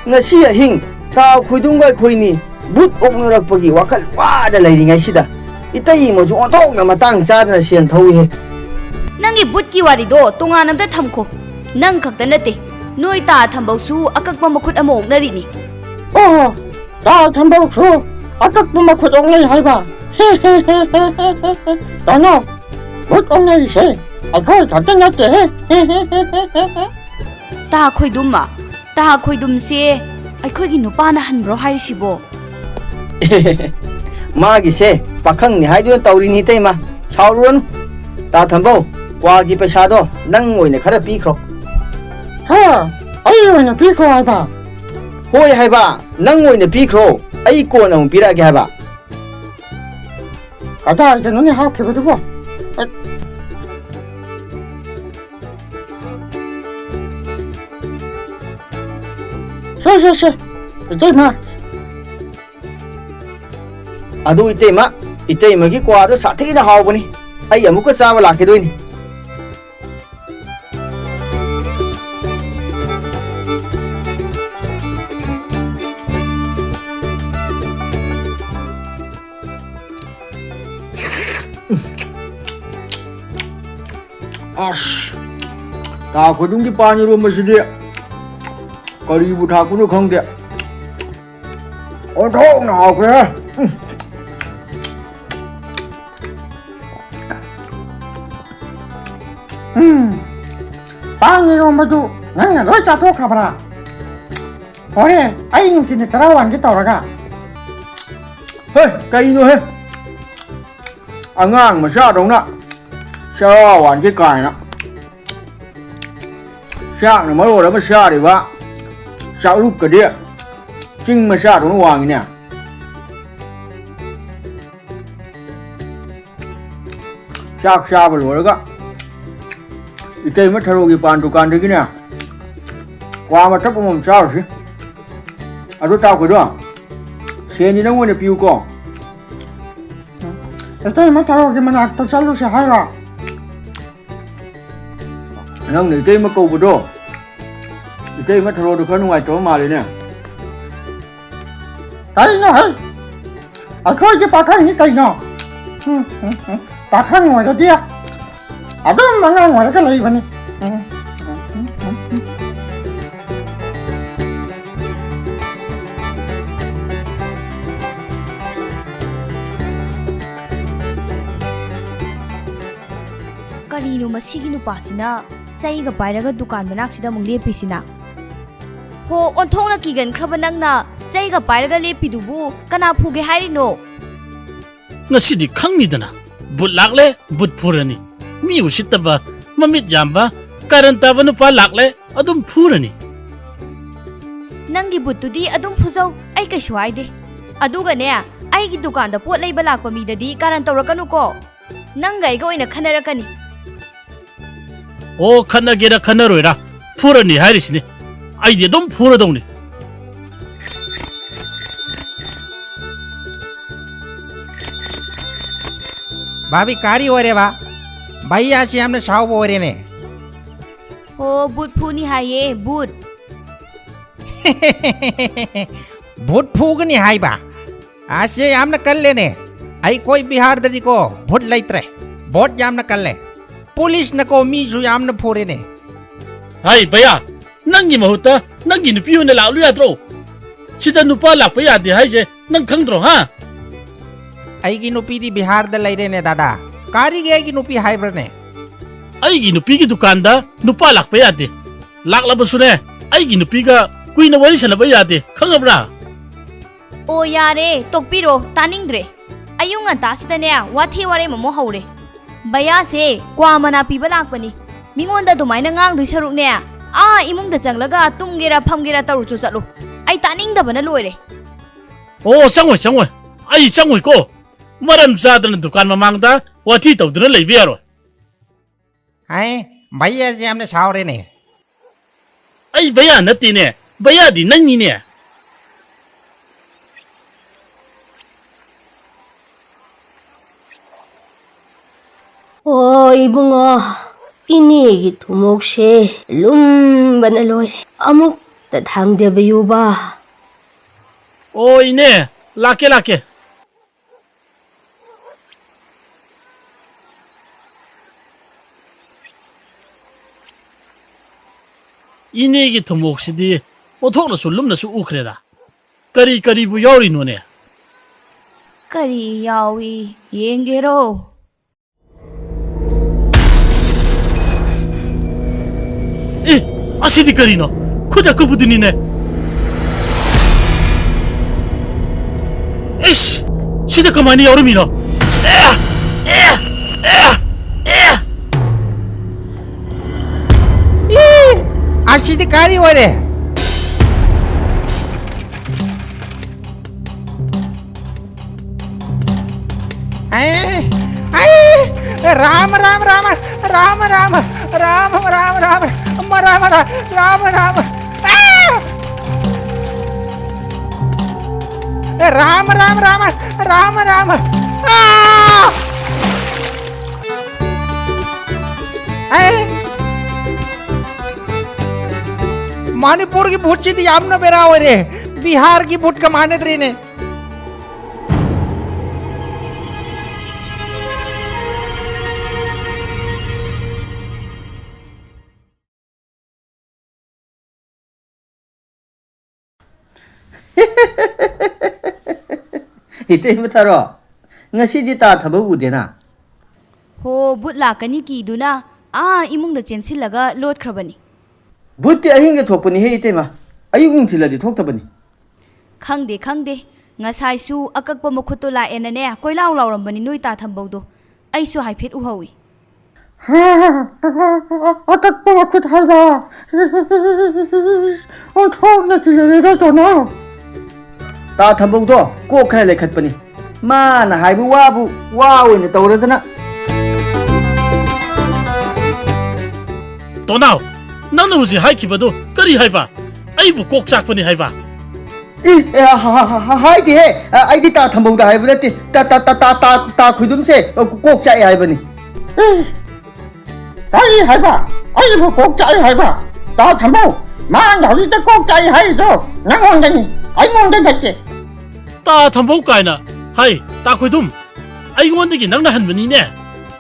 ꯉꯁꯤ ꯑꯍꯤꯡ ꯇꯥꯎ ꯈꯣꯏꯗꯨꯝꯒ ꯑꯩꯈꯣꯏꯅꯤ ꯕꯨꯠ ꯑꯣꯛꯅꯔꯛꯄꯒꯤ ꯋꯥꯈꯜ ꯋꯥꯅ ꯂꯩꯔꯤꯉꯩꯁꯤꯗ ꯏꯇꯩꯃꯁꯨ ꯑꯣꯟꯊꯣꯛꯅ ꯃꯇꯥꯡ ꯆꯥꯗꯅ ꯁꯦꯟ ꯊꯧꯏꯍꯦ꯫ ꯅꯪꯒꯤ ꯕꯨꯠꯀꯤ ꯋꯥꯔꯤꯗꯣ ꯇꯣꯉꯥꯟ ꯑꯝꯇ ꯊꯝꯈꯣ꯫ ꯅꯪ ꯈꯛꯇ ꯅꯠꯇꯦ, ꯅꯣꯏ ꯇꯥ ꯊꯝꯕꯧꯁꯨ ꯑꯀꯛꯄ ꯃꯈꯨꯠ ꯑꯃ ꯑꯣꯛꯅꯔꯤꯅꯤ꯫ ꯑꯣꯍꯣ, ꯇꯥ ꯊꯝꯕꯧꯁꯨ ꯑꯀꯛꯄ ꯃꯈꯨꯠ ꯑꯣꯛꯅꯩ ꯍꯥꯏꯕ? ꯇꯥꯅꯣ, ꯕꯨꯠ ꯑꯣꯛꯅꯔꯤꯁꯦ ꯑꯩꯈꯣꯏ ꯈꯛꯇ ꯅꯠꯇꯦꯍꯦ꯫ ꯇꯥ ꯈꯣꯏꯗꯨꯝꯃ, ꯇꯥ ꯈꯣꯏꯗꯨꯝꯁꯦ ꯑꯩꯈꯣꯏꯒꯤ ꯅꯨꯄꯥꯅ ꯍꯟꯕ꯭ꯔꯣ ꯍꯥꯏꯔꯤꯁꯤꯕꯣ? ꯃꯥꯒꯤꯁꯦ ꯄꯥꯈꯪꯅꯤ ꯍꯥꯏꯗꯨꯅ ꯇꯧꯔꯤꯅꯤ ꯏꯇꯩꯃ, ꯁꯥꯎꯔꯨꯔꯅꯨ꯫ ꯇꯥ ꯊꯝꯕꯧ, ꯀ꯭ꯋꯥꯒꯤ ꯄꯩꯁꯥꯗꯣ ꯅꯪ ꯑꯣꯏꯅ ꯈꯔ ꯄꯤꯈ꯭ꯔꯣ꯫ ꯍꯥ? ꯑꯩ ꯑꯣꯏꯅ ꯄꯤꯈ꯭ꯔꯣ ꯍꯥꯏꯕ? ꯍꯣꯏ ꯍꯥꯏꯕ, ꯅꯪ ꯑꯣꯏꯅ ꯄꯤꯈ꯭ꯔꯣ, ꯑꯩ ꯀꯣꯟꯅ ꯑꯃꯨꯛ ꯄꯤꯔꯛꯑꯒꯦ ꯍꯥꯏꯕ꯫ ꯀꯗꯥꯏꯗꯅꯣꯅꯦ ꯍꯥꯞꯈꯤꯕꯗꯨꯕꯣ? ꯁꯦ ꯁꯦ ꯁꯦ, ꯏꯇꯩꯃ꯫ ꯑꯗꯨ ꯏꯇꯩꯃ, ꯏꯇꯩꯃꯒꯤ ꯀ꯭ꯋꯥꯗꯣ ꯁꯥꯊꯤꯅ ꯍꯥꯎꯕꯅꯤ, ꯑꯩ ꯑꯃꯨꯛꯀ ꯆꯥꯕ ꯂꯥꯛꯈꯤꯗꯣꯏꯅꯤ꯫ ꯑꯁ, ꯇꯥ ꯈꯣꯏꯗꯨꯝꯒꯤ ꯄꯥꯟ ꯏꯔꯣꯝꯕꯁꯤꯗꯤ ꯀꯔꯤꯕꯨ ꯊꯥꯛꯄꯅꯣ ꯈꯪꯗꯦ, ꯑꯣꯟꯊꯣꯛꯅ ꯍꯥꯎꯈ꯭ꯔꯦ꯫ ꯎꯝ꯫ ꯎꯝ, ꯄꯥꯟ ꯏꯔꯣꯝꯕꯗꯨ ꯅꯪꯅ ꯂꯣꯏ ꯆꯥꯊꯣꯛꯈ꯭ꯔꯕ꯭ꯔꯥ? ꯍꯣꯔꯦꯟ ꯑꯩ ꯅꯨꯡꯊꯤꯟꯗ ꯆꯔꯥ ꯋꯥꯟꯒꯦ ꯇꯧꯔꯒ꯫ ꯍꯦ, ꯀꯩꯅꯣꯍꯦ? ꯑꯉꯥꯡ ꯃꯆꯥꯗꯧꯅ ꯆꯔꯥ ꯋꯥꯟꯒꯦ ꯀꯥꯏꯅ꯫ ꯆꯥꯛꯅ ꯃꯔꯣꯜ ꯑꯃ ꯆꯥꯔꯤꯕ, ꯆꯥꯛꯂꯨꯛꯀꯗꯤ ꯆꯤꯡ ꯃꯆꯥꯗꯧꯅ ꯋꯥꯡꯉꯤꯅꯦ꯫ ꯆꯥꯛ ꯆꯥꯕ ꯂꯣꯏꯔꯒ ꯏꯇꯩꯃ ꯊꯔꯣꯒꯤ ꯄꯥꯟ ꯗꯨꯀꯥꯟꯗꯒꯤꯅꯦ ꯀ꯭ꯋꯥ ꯃꯇꯞ ꯑꯃꯃꯝ ꯆꯥꯔꯨꯁꯤ꯫ ꯑꯗꯣ ꯇꯥꯎꯈꯣꯏꯗꯣ, ꯁꯦꯟꯗꯤ ꯅꯪ ꯑꯣꯏꯅ ꯄꯤꯌꯨꯀꯣ꯫ ꯏꯇꯩꯃ ꯊꯔꯣꯒꯤ ꯃꯅꯥꯛꯇ ꯆꯠꯂꯨꯁꯦ ꯍꯥꯏꯔꯣ? ꯅꯪꯅ ꯏꯇꯩꯃ ꯀꯧꯕꯗꯣ, ꯏꯇꯩꯃ ꯊꯔꯣꯗꯣ ꯈꯔ ꯅꯨꯡꯉꯥꯏꯇꯕ ꯃꯥꯜꯂꯤꯅꯦ꯫ ꯀꯩꯅꯣ ꯍꯩ? ꯑꯩꯈꯣꯏꯗꯤ ꯄꯥꯈꯪꯅꯤ ꯀꯩꯅꯣ꯫ ꯎꯝ, ꯎꯝ, ꯎꯝ꯫ ꯄꯥꯈꯪ ꯑꯣꯏꯔꯗꯤ ꯑꯗꯨꯝ ꯑꯉꯥꯡ ꯑꯣꯏꯔꯒ ꯂꯩꯕꯅꯤ꯫ ꯀꯔꯤꯅꯣ ꯃꯁꯤꯒꯤ ꯅꯨꯄꯥꯁꯤꯅ ꯆꯩꯒ ꯄꯥꯏꯔꯒ ꯗꯨꯀꯥꯟ ꯃꯅꯥꯛꯁꯤꯗ ꯑꯃꯨꯛ ꯂꯦꯞꯄꯤꯁꯤꯅ? ꯍꯣ, ꯑꯣꯟꯊꯣꯛꯅ ꯀꯤꯒꯟꯈ꯭ꯔꯕ ꯅꯪꯅ ꯆꯩꯒ ꯄꯥꯏꯔꯒ ꯂꯦꯞꯄꯤꯗꯨꯕꯨ ꯀꯅꯥ ꯐꯨꯒꯦ ꯍꯥꯏꯔꯤꯅꯣ? ꯉꯁꯤꯗꯤ ꯈꯪꯅꯤꯗꯅ, ꯕꯨꯠ ꯂꯥꯛꯂꯦ, ꯕꯨꯠ ꯐꯨꯔꯅꯤ꯫ ꯃꯤ ꯎꯁꯤꯠꯇꯕ, ꯃꯃꯤꯠ ꯌꯥꯝꯕ, ꯀꯥꯔꯟ ꯇꯥꯕ ꯅꯨꯄꯥ ꯂꯥꯛꯂꯦ, ꯑꯗꯨꯝ ꯐꯨꯔꯅꯤ꯫ ꯅꯪꯒꯤ ꯕꯨꯠꯇꯨꯗꯤ ꯑꯗꯨꯝ ꯐꯨꯖꯧ, ꯑꯩ ꯀꯩꯁꯨ ꯍꯥꯏꯗꯦ꯫ ꯑꯗꯨꯒꯅꯦ, ꯑꯩꯒꯤ ꯗꯨꯀꯥꯟꯗ ꯄꯣꯠ ꯂꯩꯕ ꯂꯥꯛꯄ ꯃꯤꯗꯗꯤ ꯀꯥꯔꯟ ꯇꯧꯔꯛꯀꯅꯨꯀꯣ꯫ ꯅꯪꯒ ꯑꯩꯒ ꯑꯣꯏꯅ ꯈꯟꯅꯔꯛꯀꯅꯤ꯫ ꯑꯣ, ꯈꯠꯅꯒꯦꯔꯥ ꯈꯠꯅꯔꯣꯏꯔꯥ, ꯐꯨꯔꯅꯤ ꯍꯥꯏꯔꯤꯁꯤꯅꯤ꯫ ꯑꯩꯗꯤ ꯑꯗꯨꯝ ꯐꯨꯔꯗꯧꯅꯤ꯫ ꯚꯥꯕꯤ, ꯀꯔꯤ ꯑꯣꯏꯔꯦꯕ? ꯚꯩꯌꯥꯁꯤ ꯌꯥꯝꯅ ꯁꯥꯎꯕ ꯑꯣꯏꯔꯦꯅꯦ꯫ ꯑꯣ, ꯕꯨꯠ ꯐꯨꯅꯤ ꯍꯥꯏꯌꯦ, ꯕꯨꯠ꯫ ꯚꯨꯠ ꯐꯨꯒꯅꯤ ꯍꯥꯏꯕ? ꯑꯁꯦ ꯌꯥꯝꯅ ꯀꯜꯂꯦꯅꯦ꯫ ꯑꯩꯈꯣꯏ ꯕꯤꯍꯥꯔꯗꯗꯤꯀꯣ ꯚꯨꯠ ꯂꯩꯇ꯭ꯔꯦ꯫ ꯚꯨꯠ ꯌꯥꯝꯅ ꯀꯜꯂꯦ꯫ ꯄꯨꯂꯤꯁꯅꯀꯣ ꯃꯤꯁꯨ ꯌꯥꯝꯅ ꯐꯨꯔꯦꯅꯦ꯫ ꯍꯥꯏ ꯚꯩꯌꯥ, ꯅꯪꯒꯤ ꯃꯍꯨꯠꯇ ꯅꯪꯒꯤ ꯅꯨꯄꯤ ꯑꯣꯏꯅ ꯂꯥꯛꯂꯨ ꯌꯥꯗ꯭ꯔꯣ? ꯁꯤꯗ ꯅꯨꯄꯥ ꯂꯥꯛꯄ ꯌꯥꯗꯦ ꯍꯥꯏꯁꯦ ꯅꯪ ꯈꯪꯗ꯭ꯔꯣ, ꯍꯥ? ꯑꯩꯒꯤ ꯅꯨꯄꯤꯗꯤ ꯕꯤꯍꯥꯔꯗ ꯂꯩꯔꯦꯅꯦ ꯗꯥꯗꯥ꯫ ꯀꯔꯤꯒꯤ ꯑꯩꯒꯤ ꯅꯨꯄꯤ ꯍꯥꯏꯕ꯭ꯔꯅꯦ? ꯑꯩꯒꯤ ꯅꯨꯄꯤꯒꯤ ꯗꯨꯀꯥꯟꯗ ꯅꯨꯄꯥ ꯂꯥꯛꯄ ꯌꯥꯗꯦ꯫ ꯂꯥꯛꯂꯕꯁꯨꯅꯦ, ꯑꯩꯒꯤ ꯅꯨꯄꯤꯒ ꯀꯨꯏꯅ ꯋꯥꯔꯤ ꯁꯥꯟꯅꯕ ꯌꯥꯗꯦ, ꯈꯪꯉꯕ꯭ꯔꯥ? ꯑꯣ, ꯌꯥꯔꯦ, ꯇꯣꯛꯄꯤꯔꯣ, ꯇꯥꯅꯤꯡꯗ꯭ꯔꯦ꯫ ꯑꯌꯨꯛ ꯉꯟꯇꯥꯁꯤꯗꯅꯦ, ꯋꯥꯊꯤ ꯋꯥꯔꯦꯝ ꯑꯃꯨꯛ ꯍꯧꯔꯦ꯫ ꯕꯌꯥꯁꯦ ꯀ꯭ꯋꯥ ꯃꯅꯥ ꯄꯤꯕ ꯂꯥꯛꯄꯅꯤ꯫ ꯃꯤꯉꯣꯟꯗ ꯑꯗꯨꯃꯥꯏꯅ ꯉꯥꯡꯗꯣꯏ ꯁꯔꯨꯛꯅꯦ, ꯑꯥ ꯏꯃꯨꯡꯗ ꯆꯪꯂꯒ ꯇꯨꯝꯒꯦꯔꯥ ꯐꯝꯒꯦꯔꯥ ꯇꯧꯔꯨꯆꯣ ꯆꯠꯂꯣ꯫ ꯑꯩ ꯇꯥꯅꯤꯡꯗꯕꯅ ꯂꯣꯏꯔꯦ꯫ ꯑꯣ, ꯆꯪꯉꯣꯏ, ꯆꯪꯉꯣꯏ꯫ ꯑꯩ ꯆꯪꯉꯣꯏꯀꯣ꯫ ꯃꯔꯝ ꯆꯥꯗꯅ ꯗꯨꯀꯥꯟ ꯃꯃꯥꯡꯗ ꯋꯥꯊꯤ ꯇꯧꯗꯨꯅ ꯂꯩꯕ ꯌꯥꯔꯣꯏ꯫ ꯍꯥꯏ, ꯚꯩꯌꯥꯁꯦ ꯌꯥꯝꯅ ꯁꯥꯎꯔꯦꯅꯦ꯫ ꯑꯩ ꯚꯩꯌꯥ ꯅꯠꯇꯦꯅꯦ, ꯚꯩꯌꯥꯗꯤ ꯅꯪꯅꯤꯅꯦ꯫ ꯑꯣ ꯏꯕꯨꯡꯉꯣ, ꯏꯅꯦꯒꯤ ꯊꯨꯃꯣꯛꯁꯦ ꯂꯨꯝꯕꯅ ꯂꯣꯏꯔꯦ, ꯑꯃꯨꯛꯇ ꯊꯥꯡꯗꯕꯤꯌꯨꯕ꯫ ꯑꯣ ꯏꯅꯦ, ꯂꯥꯛꯀꯦ ꯂꯥꯛꯀꯦ꯫ ꯏꯅꯦꯒꯤ ꯊꯨꯝꯃꯣꯛꯁꯤꯗꯤ ꯑꯣꯟꯊꯣꯛꯅꯁꯨ ꯂꯨꯝꯅꯁꯨ ꯎꯈ꯭ꯔꯦꯗ꯫ ꯀꯔꯤ ꯀꯔꯤꯕꯨ ꯌꯥꯎꯔꯤꯅꯣꯅꯦ? ꯀꯔꯤ ꯌꯥꯎꯏ ꯌꯦꯡꯒꯦꯔꯣ? ꯑꯦ, ꯑꯁꯤꯗꯤ ꯀꯔꯤꯅꯣ? ꯈꯨꯗ ꯀꯨꯞꯄꯗꯨꯅꯤꯅꯦ꯫ ꯏꯁ! ꯁꯤꯗ ꯀꯃꯥꯏꯅ ꯌꯥꯎꯔꯝꯃꯤꯅꯣ? ꯑꯦ! ꯑꯦ! ꯑꯦ! ꯑꯦ! ꯏ! ꯑꯁꯤꯗꯤ ꯀꯔꯤ ꯑꯣꯏꯔꯦ? ꯑꯦ! ꯑꯦ! ꯔꯥꯃ, ꯔꯥꯃ, ꯔꯥꯃ, ꯔꯥꯃ, ꯔꯥꯃ, ꯔꯥꯃ, ꯔꯥꯃ, ꯔꯥꯃ, ꯔꯥꯃ, ꯔꯥꯃ, ꯔꯥꯃ, ꯔꯥꯃ, ꯔꯥꯃ꯫ ꯑꯦ! ꯑꯦ, ꯔꯥꯃ, ꯔꯥꯃ, ꯔꯥꯃ, ꯔꯥꯃ, ꯔꯥꯃ꯫ ꯑꯥ! ꯑꯦ! ꯃꯅꯤꯄꯨꯔꯒꯤ ꯚꯨꯠꯁꯤꯗꯤ ꯌꯥꯝꯅ ꯕꯦꯔꯥ ꯑꯣꯏꯔꯦ꯫ ꯕꯤꯍꯥꯔꯒꯤ ꯚꯨꯠꯀ ꯃꯥꯟꯅꯗ꯭ꯔꯦꯅꯦ꯫ ꯏꯇꯩꯃ ꯊꯥꯔꯣ, ꯉꯁꯤꯗꯤ ꯇꯥ ꯊꯕꯛ ꯎꯗꯦꯅ꯫ ꯍꯣ, ꯚꯨꯠ ꯂꯥꯛꯀꯅꯤ ꯀꯤꯗꯨꯅ ꯑꯥ ꯏꯃꯨꯡꯗ ꯆꯦꯟꯁꯤꯜꯂꯒ ꯂꯣꯠꯈ꯭ꯔꯕꯅꯤ꯫ ꯚꯨꯠꯇꯤ ꯑꯍꯤꯡꯗ ꯊꯣꯛꯄꯅꯤꯍꯦ ꯏꯇꯩꯃ, ꯑꯌꯨꯛ ꯅꯨꯡꯊꯤꯜꯗꯗꯤ ꯊꯣꯛꯇꯕꯅꯤ꯫ ꯈꯪꯗꯦ, ꯈꯪꯗꯦ, ꯉꯁꯥꯏꯁꯨ ꯑꯀꯛꯄ ꯃꯈꯨꯠꯇꯣ ꯂꯥꯛꯑꯦꯅꯅꯦ ꯀꯣꯏꯂꯥꯎ ꯂꯥꯎꯔꯝꯕꯅꯤ ꯅꯣꯏ ꯇꯥ ꯊꯝꯕꯧꯗꯣ꯫ ꯑꯩꯁꯨ ꯍꯥꯏꯐꯦꯠ ꯎꯍꯧꯏ꯫ ꯑꯀꯛꯄ ꯃꯈꯨꯠ ꯍꯥꯏꯕ꯫ ꯑꯣꯟꯊꯣꯛꯅ ꯀꯤꯖꯔꯦꯗ ꯇꯣꯅꯥꯎ꯫ ꯇꯥ ꯊꯝꯕꯧꯗꯣ ꯀꯣꯛ ꯈꯔ ꯂꯩꯈꯠꯄꯅꯤ꯫ ꯃꯥꯅ ꯍꯥꯏꯕ ꯋꯥꯕꯨ ꯋꯥ ꯑꯣꯏꯅ ꯇꯧꯔꯗꯅ꯫ ꯇꯣꯅꯥꯎ, ꯅꯪꯅ ꯍꯧꯖꯤꯛ ꯍꯥꯏꯈꯤꯕꯗꯨ ꯀꯔꯤ ꯍꯥꯏꯕ? ꯑꯩꯕꯨ ꯀꯣꯛ ꯆꯥꯛꯄꯅꯤ ꯍꯥꯏꯕ? ꯏ, ꯑꯦ, ꯍ-, ꯍ-, ꯍ-, ꯍ-, ꯍꯥꯏꯗꯦꯍꯦ꯫ ꯑ, ꯑꯩꯗꯤ ꯇꯥ ꯊꯝꯕꯧꯗ ꯍꯥꯏꯕ ꯅꯠꯇꯦ꯫ ꯇꯥ, ꯇꯥ, ꯇꯥ, ꯇꯥ, ꯇꯥ, ꯇꯥ ꯈꯣꯏꯗꯨꯝꯁꯦ, ꯑ, ꯀꯣꯛ ꯆꯥꯛꯑꯦ ꯍꯥꯏꯕꯅꯤ꯫ ꯏ, ꯀꯔꯤ ꯍꯥꯏꯕ? ꯑꯩꯕꯨ ꯀꯣꯛ ꯆꯥꯛꯑꯦ ꯍꯥꯏꯕ? ꯇꯥ ꯊꯝꯕꯧ, ꯃꯥꯅ ꯍꯧꯖꯤꯛꯇ ꯀꯣꯛ ꯆꯥꯛꯑꯦ ꯍꯥꯏꯔꯤꯗꯣ ꯅꯪꯉꯣꯟꯗꯅꯤ, ꯑꯩꯉꯣꯟꯗ ꯅꯠꯇꯦ꯫ ꯇꯥ ꯊꯝꯕꯧ ꯀꯥꯏꯅ꯫ ꯍꯩ, ꯇꯥ ꯈꯣꯏꯗꯨꯝ, ꯑꯩꯉꯣꯟꯗꯒꯤ ꯅꯪꯅ ꯍꯟꯕꯅꯤꯅꯦ꯫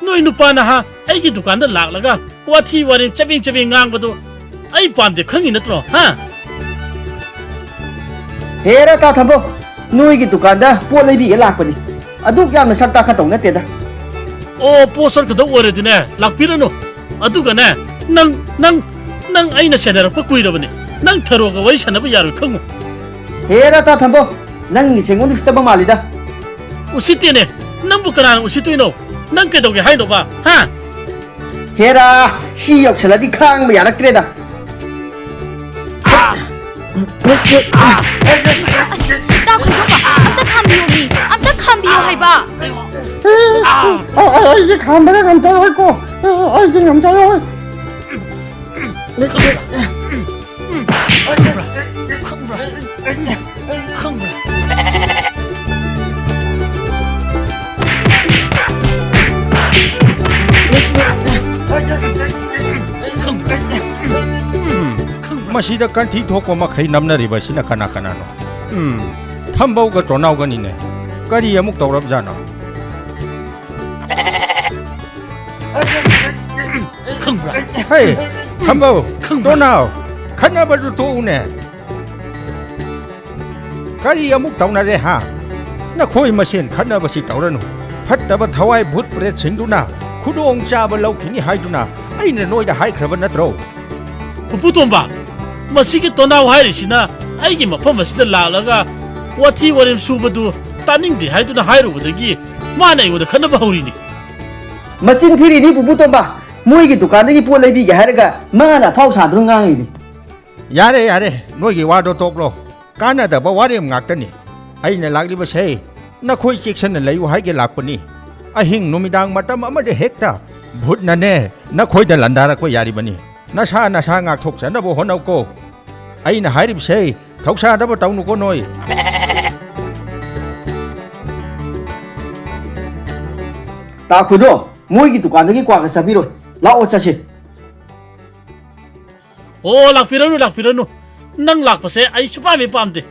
ꯅꯣꯏ ꯅꯨꯄꯥ ꯅꯍꯥ ꯑꯩꯒꯤ ꯗꯨꯀꯥꯟꯗ ꯂꯥꯛꯂꯒ ꯋꯥꯊꯤ ꯋꯥꯔꯦꯝ ꯆꯕꯦꯡ ꯆꯕꯦꯡ ꯉꯥꯡꯕꯗꯣ ꯑꯩ ꯄꯥꯝꯗꯦ ꯈꯪꯉꯤ ꯅꯠꯇ꯭ꯔꯣ? ꯍꯥ? ꯍꯦꯔꯥ, ꯇꯥ ꯊꯝꯕꯧ, ꯅꯣꯏꯒꯤ ꯗꯨꯀꯥꯟꯗ ꯄꯣꯠ ꯂꯩꯕꯤꯒꯦ ꯂꯥꯛꯄꯅꯤ꯫ ꯑꯗꯨꯛ ꯌꯥꯝꯅ ꯁꯛ ꯇꯥꯛꯀꯗꯧ ꯅꯠꯇꯦꯗ꯫ ꯑꯣ, ꯄꯣꯠ ꯁꯣꯠꯀꯗꯧ ꯑꯣꯏꯔꯗꯤꯅꯦ, ꯂꯥꯛꯄꯤꯔꯅꯨ꯫ ꯑꯗꯨꯒꯅꯦ, ꯅꯪ, ꯅꯪ, ꯅꯪ ꯑꯩꯅ ꯁꯦꯟꯅꯔꯛꯄ ꯀꯨꯏꯔꯕꯅꯤ꯫ ꯅꯪ ꯊꯔꯣꯒ ꯋꯥꯔꯤ ꯁꯥꯟꯅꯕ ꯌꯥꯔꯣꯏ ꯈꯪꯉꯨ꯫ ꯍꯦꯔꯥ, ꯇꯥ ꯊꯝꯕꯧ, ꯅꯪꯒꯤꯁꯦ ꯑꯩꯉꯣꯟꯗ ꯎꯁꯤꯠꯇꯕ ꯃꯥꯜꯂꯤꯗ꯫ ꯎꯁꯤꯠꯇꯦꯅꯦ꯫ ꯅꯪꯕꯨ ꯀꯅꯥꯅ ꯎꯁꯤꯠꯇꯣꯏꯅꯣ? ꯅꯪ ꯀꯩꯗꯧꯒꯦ ꯍꯥꯏꯅꯣꯕ? ꯍꯥ? ꯍꯦꯔꯥ, ꯁꯤ ꯌꯧꯁꯜꯂꯗꯤ ꯈꯥꯡꯕ ꯌꯥꯔꯛꯇ꯭ꯔꯦꯗ꯫ ꯑꯁ, ꯇꯥ ꯈꯣꯏꯗꯣꯝꯕ, ꯑꯝꯇ ꯈꯥꯝꯕꯤꯌꯣ ꯃꯤ, ꯑꯝꯇ ꯈꯥꯝꯕꯤꯌꯣ ꯍꯥꯏꯕ꯫ ꯑꯩ, ꯑꯩ, ꯑꯩꯗꯤ ꯈꯥꯝꯕꯗ ꯉꯝꯖꯔꯣꯏꯀꯣ, ꯑꯩꯗꯤ ꯉꯝꯖꯔꯣꯏ꯫ ꯈꯪꯕ꯭ꯔꯥ? ꯈꯪꯕ꯭ꯔꯥ? ꯈꯪꯕ꯭ꯔꯥ? ꯃꯁꯤꯗ ꯀꯟꯊꯤ ꯊꯣꯛꯄ ꯃꯈꯩ ꯅꯝꯅꯔꯤꯕꯁꯤꯅ ꯀꯅꯥ ꯀꯅꯥꯅꯣ? ꯎꯝ, ꯊꯝꯕꯧꯒ ꯇꯣꯅꯥꯎꯒꯅꯤꯅꯦ꯫ ꯀꯔꯤ ꯑꯃꯨꯛ ꯇꯧꯔꯕꯖꯥꯠꯅꯣ? ꯈꯪꯕ꯭ꯔꯥ? ꯍꯦ, ꯊꯝꯕꯧ, ꯈꯪꯕ꯭ꯔꯥ? ꯇꯣꯅꯥꯎ, ꯈꯠꯅꯕꯗꯨ ꯇꯣꯛꯎꯅꯦ꯫ ꯀꯔꯤ ꯑꯃꯨꯛ ꯇꯧꯅꯔꯦ ꯍꯥ? ꯅꯈꯣꯏ ꯃꯁꯦꯟ ꯈꯠꯅꯕꯁꯤ ꯇꯧꯔꯅꯨ꯫ ꯐꯠꯇꯕ ꯊꯋꯥꯏ ꯚꯨꯠ ꯄ꯭ꯔꯦꯠꯁꯤꯡꯗꯨꯅ ꯈꯨꯗꯣꯡ ꯆꯥꯕ ꯂꯧꯈꯤꯅꯤ ꯍꯥꯏꯗꯨꯅ ꯑꯩꯅ ꯅꯣꯏꯗ ꯍꯥꯏꯈ꯭ꯔꯕ ꯅꯠꯇ꯭ꯔꯣ? ꯄꯨꯄꯨ ꯇꯣꯝꯕ, ꯃꯁꯤꯒꯤ ꯇꯣꯅꯥꯎ ꯍꯥꯏꯔꯤꯁꯤꯅ ꯑꯩꯒꯤ ꯃꯐꯝ ꯑꯁꯤꯗ ꯂꯥꯛꯂꯒ ꯋꯥꯊꯤ ꯋꯥꯔꯦꯝ ꯁꯨꯕꯗꯨ ꯇꯥꯅꯤꯡꯗꯦ ꯍꯥꯏꯗꯨꯅ ꯍꯥꯏꯔꯨꯕꯗꯒꯤ ꯃꯥꯅ ꯑꯩꯉꯣꯟꯗ ꯈꯠꯅꯕ ꯍꯧꯔꯤꯅꯤ꯫ ꯃꯆꯤꯟ ꯊꯤꯔꯤꯅꯤ ꯄꯨꯄꯨ ꯇꯣꯝꯕ꯫ ꯃꯣꯏꯒꯤ ꯗꯨꯀꯥꯟꯗꯒꯤ ꯄꯣꯠ ꯂꯩꯕꯤꯒꯦ ꯍꯥꯏꯔꯒ ꯃꯥꯅ ꯑꯐꯥꯎ ꯁꯥꯗꯨꯅ ꯉꯥꯡꯉꯤꯅꯤ꯫ ꯌꯥꯔꯦ, ꯌꯥꯔꯦ, ꯅꯣꯏꯒꯤ ꯋꯥꯗꯣ ꯇꯣꯛꯂꯣ꯫ ꯀꯥꯟꯅꯗꯕ ꯋꯥꯔꯦꯝ ꯉꯥꯛꯇꯅꯤ꯫ ꯑꯩꯅ ꯂꯥꯛꯂꯤꯕꯁꯦ ꯅꯈꯣꯏ ꯆꯦꯛꯁꯤꯟꯅ ꯂꯩꯌꯨ ꯍꯥꯏꯒꯦ ꯂꯥꯛꯄꯅꯤ꯫ ꯑꯍꯤꯡ ꯅꯨꯃꯤꯗꯥꯡ ꯃꯇꯝ ꯑꯃꯗ ꯍꯦꯛꯇ ꯚꯨꯠꯅꯅꯦ ꯅꯈꯣꯏꯗ ꯂꯥꯟꯗꯥꯔꯛꯄ ꯌꯥꯔꯤꯕꯅꯤ꯫ ꯅꯁꯥ ꯅꯁꯥ ꯉꯥꯛꯊꯣꯛꯆꯅꯕ ꯍꯣꯠꯅꯧꯀꯣ꯫ ꯑꯩꯅ ꯍꯥꯏꯔꯤꯕꯁꯦ ꯊꯧꯁꯥꯗꯕ ꯇꯧꯅꯨꯀꯣ ꯅꯣꯏ꯫ ꯇꯥ ꯈꯨꯗꯣ, ꯃꯣꯏꯒꯤ ꯗꯨꯀꯥꯟꯗꯒꯤ ꯀ꯭ꯋꯥꯒ ꯆꯥꯕꯤꯔꯣꯏ꯫ ꯂꯥꯛꯑꯣ ꯆꯠꯁꯤ꯫ ꯑꯣ, ꯂꯥꯛꯄꯤꯔꯅꯨ, ꯂꯥꯛꯄꯤꯔꯅꯨ꯫ ꯅꯪ ꯂꯥꯛꯄꯁꯦ ꯑꯩ ꯁꯨꯄꯥꯝ ꯍꯦꯛ ꯄꯥꯝꯗꯦ꯫